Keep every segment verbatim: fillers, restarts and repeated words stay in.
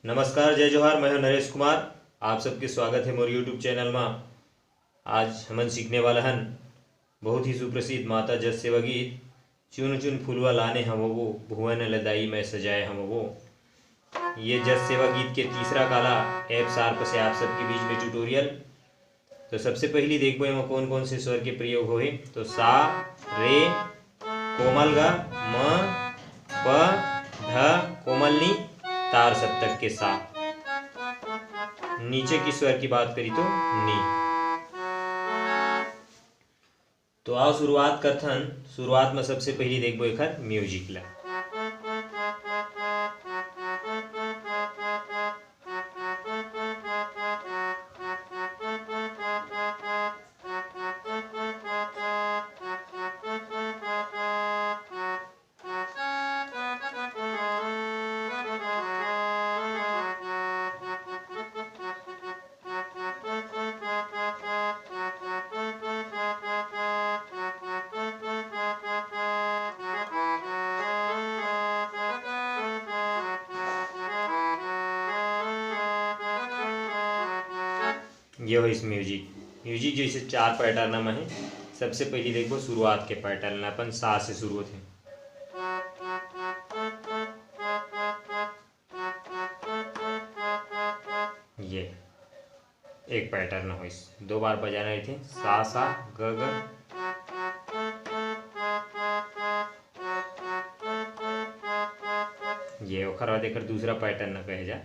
नमस्कार, जय जोहार, मैं हूं नरेश कुमार। आप सबके स्वागत हे मोर YouTube चैनल मा। आज हमन सीखने वाला हन बहुत ही सुप्रसिद्ध माता जस सेवा गीत, चुन चुन फुलवा लाने हवं वो, भुवन ल दाई मैं सजाए हवं वो। ये जस सेवा गीत के तीसरा काला ऐप सार्प से आप सबके बीच में ट्यूटोरियल। तो सबसे पहली देखबो एमा कौन कौन से स्वर के प्रयोग होहे। तो सा, रे, कोमल गा, म, प, ध, कोमल नी, तार सप्तक के सा। नीचे की स्वर की बात करी तो नी। तो आओ शुरुआत करथन। शुरुआत में सबसे पहली देखबो एखर म्यूजिक ला। ये होइस म्यूजिक। म्यूजिक जैसे चार पैटर्न में है। सबसे पहली देखबो शुरुआत के पैटर्न, अपन सा से शुरू होथे। ये एक पैटर्न होइस, दो बार बजाना रहिथे, सा सा ग ग। ये ओखर बाद एकर दूसरा पैटर्न कहे जा,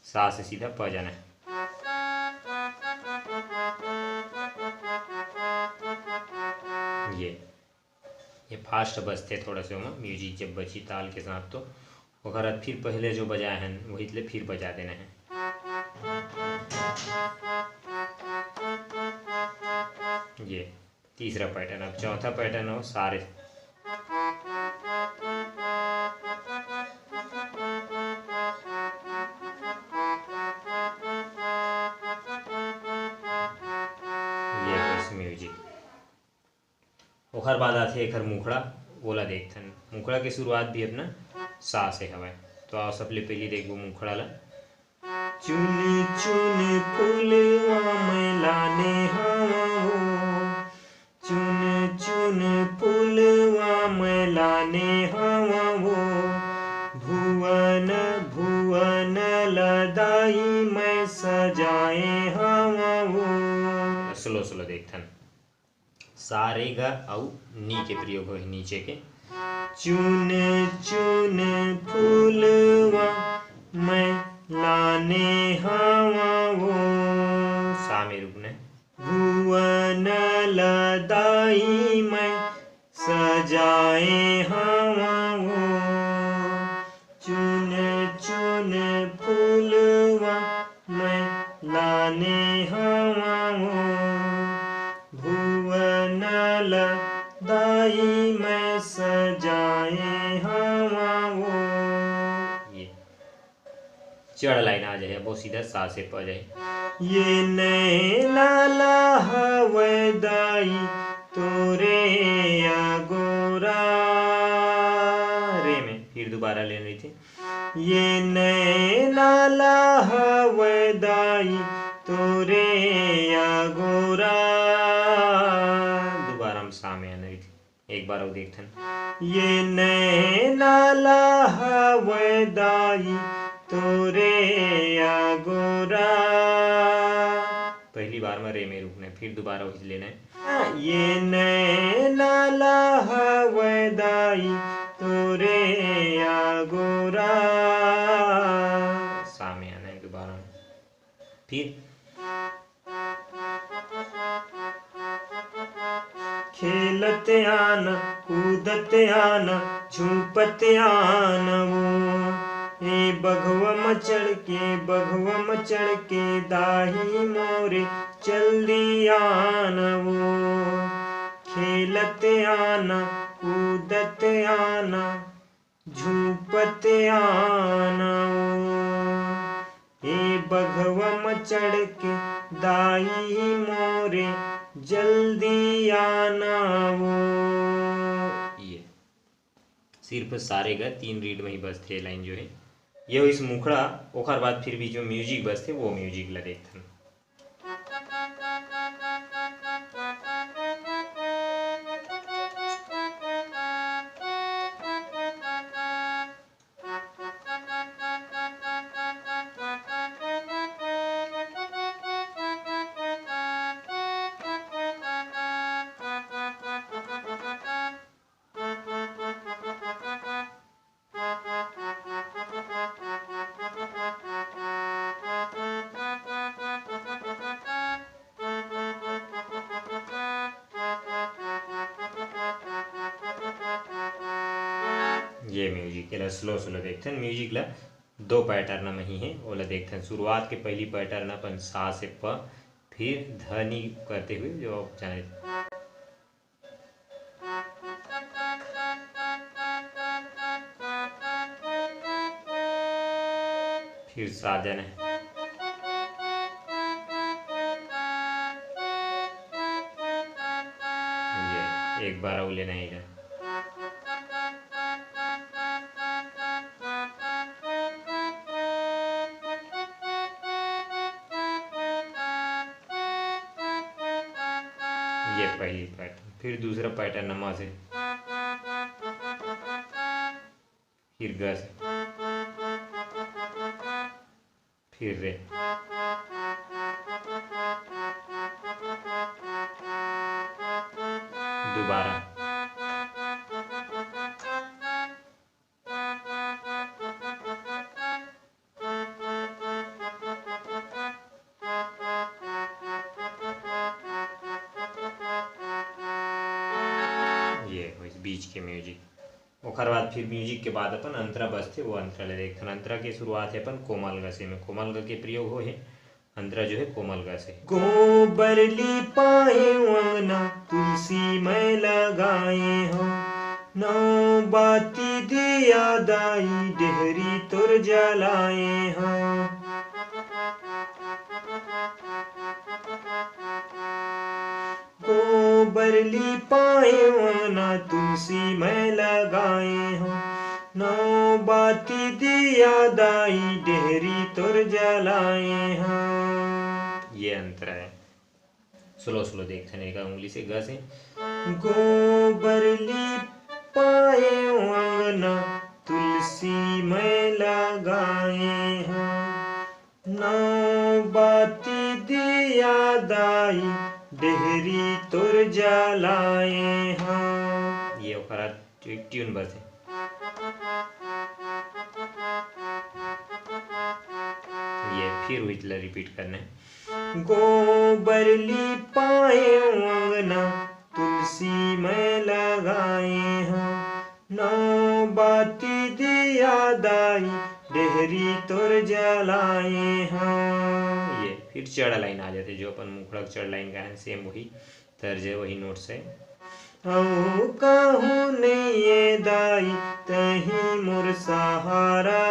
सा से सीधा प जाना है। ये ये फास्ट बजथे थोड़ा से ओमा, म्यूजिक जब बजी ताल के साथ, तो ओकर बाद फिर पहले जो बजाए हन वही ले फिर बजा देना है। ये तीसरा पैटर्न। अब चौथा पैटर्न हो सारे। ये बस म्यूजिक। ओखर बाद आथे एखर मुखड़ा, ओला देखथन। मुखड़ा के शुरुआत भी अपना सा से हवय। तो आओ, सबले पहिली देखबो मुखड़ा ला। चुन चुन फुलवा मैं लाने हवं वो, चुन चुन फुलवा मैं लाने हवं वो, भुवन भुवन ल दाई मैं सजाए हवं वो। स्लो स्लो देखथन। सा रे ग अउ नी के प्रयोग होही नीचे के। चुन चुन फूलवा मैं लाने हवा वो। सा में रुकना है। भुवन ल दाई मैं सजाए हवा वो। चुन चुन फूलवा मैं लाने हवा वो। भुवन ल दाई मैं सजाए हवा वो। ये चढ़ लाइन आ जाए, बहुत सीधा सा से प जाए। ये नैना ला हवय दाई तोरे अगोरा। रे में फिर दोबारा लेन रहिथे। ये नैना ला हवय दाई तोरे अगोरा। दोबारा हम सा में आना रहिथे। एक बार अउ देखथन। ये नैना ला हवय दाई तोरे अगोरा। पहली बार में रे में रुकना है, फिर दोबारा वही लेना है। ये नैना ला हवय दाई तोरे अगोरा। सा में आना है दोबारा में। फिर खेलत आन, कूदत आन, झूपत आन वो। ए बघवा म चढ़ के, बघवा म चढ़ के, दाई मोरे जल्दी आन वो। खेलत आन, कूदत आन, झूपत आन वो। ए बघवा म चढ़ के, दाई मोरे जल्दी आन वो। ये सिर्फ सा रे ग तीन रीड में ही बजथे लाइन जो है। ये होइस मुखड़ा। ओखर बाद फिर बीच में म्यूजिक बजथे, वो म्यूजिक ला देखथन। ये म्यूजिक, एला स्लो स्लो देखथन। म्यूजिक ला दो पैटर्न म ही हे, ओला देखथन। शुरुआत के पहली पैटर्न अपन सा से प, फिर ध नी करते हुए जो आप जाने। फिर सा जाने। ये एक बार अउ लेना हे। ये पहली पैटर्न। फिर दूसरा पैटर्न नमा से, फिर ग से, फिर रे। दोबारा। ये होइस बीच के म्यूजिक। ओखर बाद फिर म्यूजिक के बाद अपन अंतरा बजथे, वो अंतरा ले देखथन। अंतरा के शुरुआत हे अपन कोमल ग से में, कोमल ग के प्रयोग होहे। अंतरा जो हे कोमल ग से। गोबर लिपाए अंगना, तुलसी मैं लगाए हँव, नौ बाती दिया दाई, डेहरी तोर जलाए हँव। गोबर लिपाए अंगना, तुलसी मैं लगाए हँव, नौ बाती दिया दाई, डेहरी तोर जलाए हँव। ये अंतरा हे। स्लो स्लो देखथन एका उंगली से, ग से। गोबर लिपाए अंगना, तुलसी मैं लगाए हँव, नौ बाती दिया दाई, डेहरी तोर जलाए हँव। ये ओकरा एक ट्यून बस हे। ये फिर उहिच ला रिपीट करना हे। गोबर लिपाए अंगना, तुलसी मैं लगाए हँव, नौ बाती दिया दाई, डेहरी तोर जलाए हँव। ये फिर चढ़ लाइन आ जाथे, जो अपन मुखड़ा के चढ़ लाइन गाए हन, सेम वही तर्ज हे, वही नोट्स हे। अउ कहूँ नइये दाई, तहीं मोर सहारा,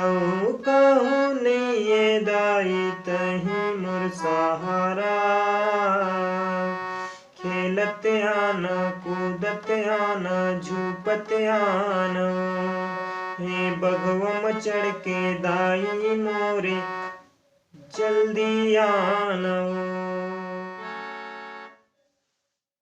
अउ कहूँ नइये दाई, तहीं मोर सहारा। खेलत आना, कूदत आना, झूपत आना, हे बघवा म चढ़ के दाई मोरे, जल्दी आना।